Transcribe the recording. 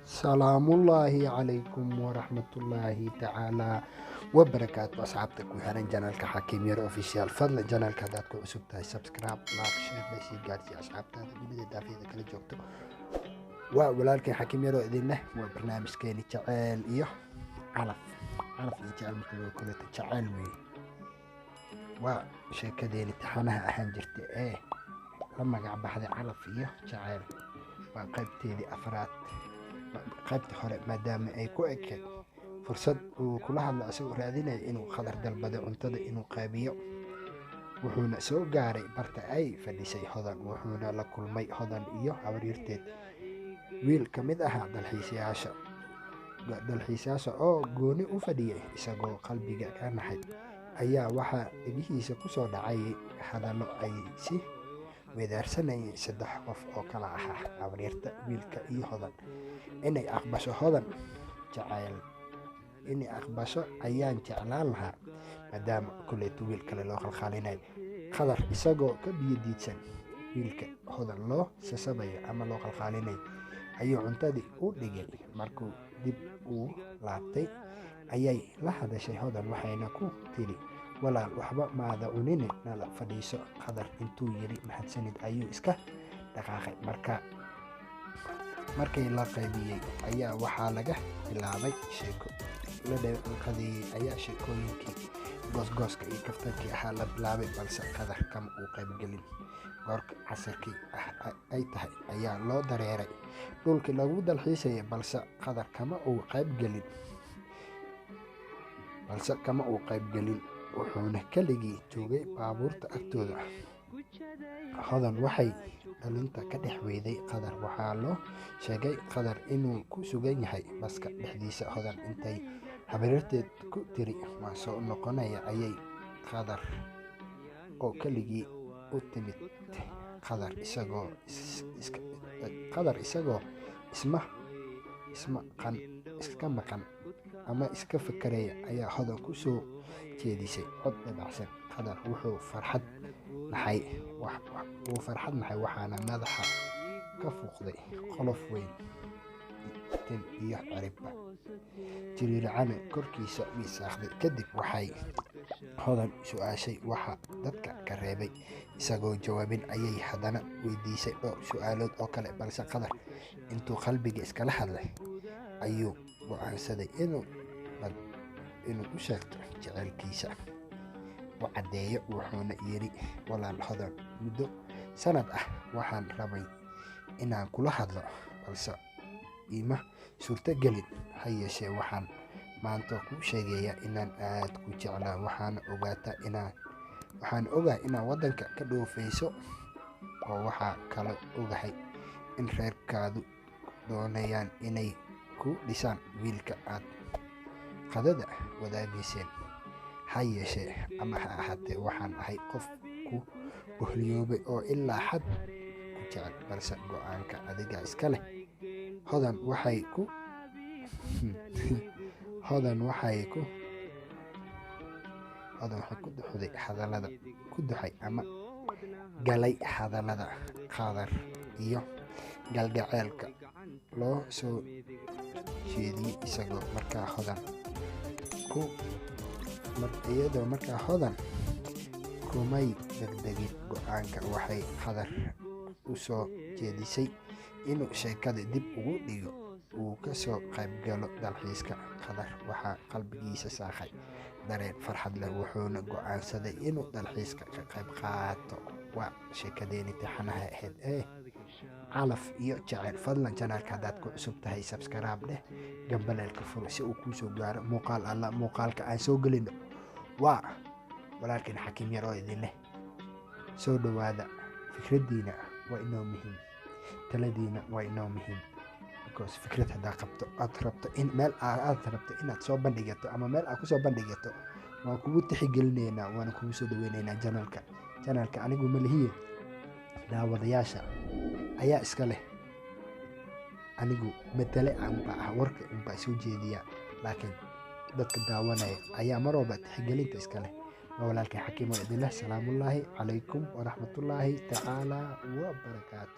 Salaamullaahi calaykum waraxmatullaahi tacaalaa wabarakaatu. Asxaabta ku xiran channelka Xakiim Yar Official, fadlan channelka haddaad ku cusub tahay, subscribe, like, share, sii gaarsii asxaabtaada dunida daafiyada kala joogto. Waa walaalkay Xakiim Yar oo idin leh, waa barnaamijkeeni jaceyl iyo calaf. Calaf iyo jaceyl marka loo kaleeto, jaceyl weeye. Waa sheekadeeni taxanaha ahaan jirtay ee la magac baxday Calaf iyo Jaceyl. Waa qaybteedii afraad. Qaybta hore maadaama ay ku ekeed fursad uu kula hadlo isagoo raadinaya inuu Khadar dalbaday cuntada inuu qaybiyo, wuxuuna soo gaaray barta ay fadhisay Hodan, wuxuuna la kulmay Hodan iyo habaryarteed. Wiil ka mid ahaa dalxiisayaasha oo gooni u fadhiyay isagoo qalbiga ka naxay ayaa waxaa dhegihiisa kusoo dhacay hadallo ay si weedaarsanayeen saddex qof oo kala ahaa habaryarta, wiilka iyo Hodan. Inay aqbasho Hodan jacayl, inay aqbasho ayaan jeclaan lahaa, maadaama kuleyto wiil kale loo qalqaalinayo. Khadar isagoo ka biyo diidsan wiilka Hodan loo sasabayo ama loo qalqaalinayo ayuu cuntadii u dhigay. Markuu dib uu laabtay ayay la hadashay Hodan, waxayna ku tiri, "Walaal, waxba maada cunine, nala fadhiiso." Khadar intuu yiri "Mahadsanid" ayuu iska dhaqaaqay. Markii la qaybiyey ayaa waxaa laga bilaabay sheeko. La qadeeyey ayaa sheekooyinkii goosgooska iyo kaftankii ahaa la bilaabay, balse Khadar kama uu qaybgelin. Goorka casirkii ah ay tahay ayaa loo dareeray dhulkii lagu dalxiisayay, balse Khadar kama uu qaybgelin, balse kama uu qaybgelin, wuxuuna keligii joogay baabuurta agtooda. Hodan waxay dhalinta ka dhex weyday Khadar. Waxaa loo sheegay Khadar inuu ku sugan yahay baska dhexdiisa. Hodan intay habaryarteed ku tiri "Waan soo noqonaya" ayay Khadar oo keligii u timid. Khadar isagoo isma ismaqan iska maqan ama iska fakaraya ayaa Hodan ku soo jeedisay cod dabacsan. Khadar wuxuu farxad naxay, wuu farxad naxay, waxaana madaxa ka fuuqday qolof weyn, tin iyo ciribba jiriiracana korkiisa miisaaqday. Kadib waxay Hodan su-aashay waxa dadka ka reebay. Isagoo jawaabin ayay haddana weydiisay dhowr su-aalood oo kale, balse Khadar intuu qalbiga iskala hadlay ayuu go'aansaday inuu u sheegto jaceylkiisa, u caddeeyo. Wuxuuna yiri, "Walaal Hodan, muddo sanad ah waxaan rabay inaan kula hadlo, balse iima suurtogelin. Ha yeeshee waxaan maanta kuu sheegayaa inaan aad ku jeclaa. Waxaana ogaataa inaan waxaan ogahay inaad waddanka ka dhoofayso, oo waxaa kaloo ogahay in reerkaadu doonayaan inay ku dhisaan wiilka aad qadada wadaagayseen. Ha yeeshee ama ha ahaatee, waxaan ahay qof ku bohliyoobay oo ilaa xad ku jecel, balse go'aanka adiga iska leh." Hodan waxay ku duxday hadallada, ku duxay ama galay hadallada Khadar iyo galgaceylka loo soo jeediyey, isagoo markaa Hodan ku iyadoo markaa Hodan kumay degdegin go'aanka. Waxay Khadar u soo jeedisay inuu sheekada dib ugu dhigo, uu ka soo qaybgalo dalxiiska. Khadar waxaa qalbigiisa saaqay dareen farxad leh, wuxuuna go'aansaday inuu dalxiiska ka qayb qaato. Waa sheekadeeni taxanaha ahayd ee Calaf iyo Jaceyl. Fadlan channelka haddaad ku cusub tahay, subscribe dheh, gambaleelka furo si uu kuu soo gaaro muuqaal alla muuqaalka aan soo gelino. Waa walaalkiin Xakiim Yar oo idin leh, soo dhowaada. Fikraddiina waa inoo muhiim, taladiina waa inoo muhiim, because fikrad haddaa qabto aad rabto in meel aad rabto inaad soo bandhigato ama meel aad kusoo bandhigato, waan kugu tixgelinaynaa, waana kugu soo dhaweynaynaa channelka. Channelka anigu ma lihiye, daawadayaasha ayaa iska leh. Anigu matale unbaa ah, warka unbaa soo jeediya, laakiin dadka daawanaya ayaa mar walba tixgelinta iska leh. Waa walaalkay Xakiim oo idin leh, salaamullaahi calaykum waraxmatullaahi tacaala wabarakaatu.